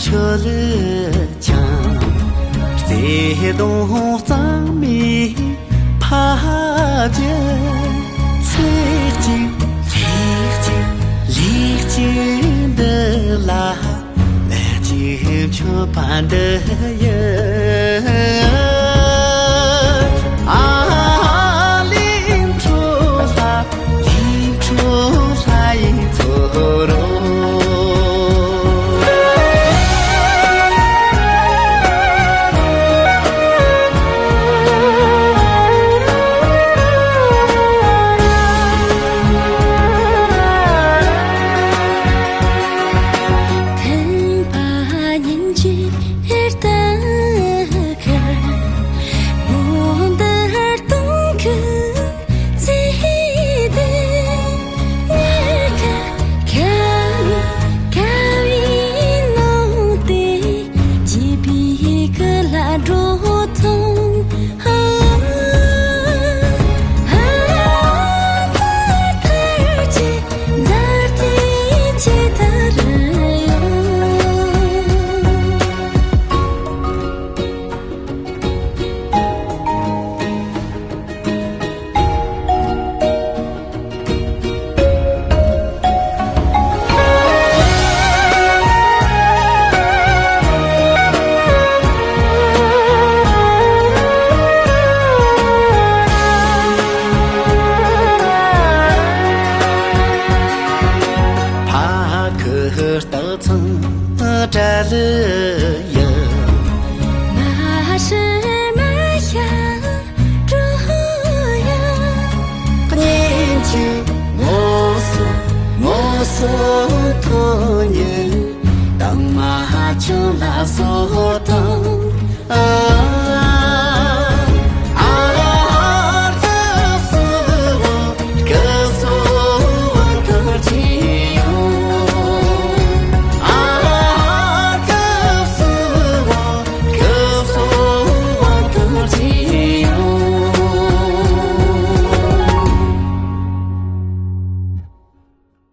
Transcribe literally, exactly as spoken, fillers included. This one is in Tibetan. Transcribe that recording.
ཆུ་ལུད་ཆང་། བརྩེ་དུང་གཙང་མའི་ཕ་རྒྱུད། ཚེ་གཅིག་ལུས་གཅིག་ལུས་གཅིག་འདི་ལ། ལས་གཅིག་མཆོད་པ་འདི་ཡི། ཨ་ལིང་ཁྲོ་ལྷ། ལིང་ཁྲོ་ལྷ་ཡི་ཚོ་རོ། ཐན་པ་ཉིན་གཅིག་ཧེར་ཏ་ཁར། མོ་འདར་གཏོང་གི་ཚེ་དེ། ཉེར་ཁ་ཁ་བི་ཁ་བི་ནོ་དེ། ཅི་བི་ཀ་ལ་འགྲོ་ཐོང་། ཕ་ཁུ་སྟག་ཚང་བྲལ་ཡ། མ་ཧྲི་མ་ཤ་འགྲོ་ཡ། གཉེན་གྱི་ངོ་སོ་ངོ་སོ་ཐོ་ཉེ། དང་མ་ཆུ་ལ་སོ་དང་། ཨ།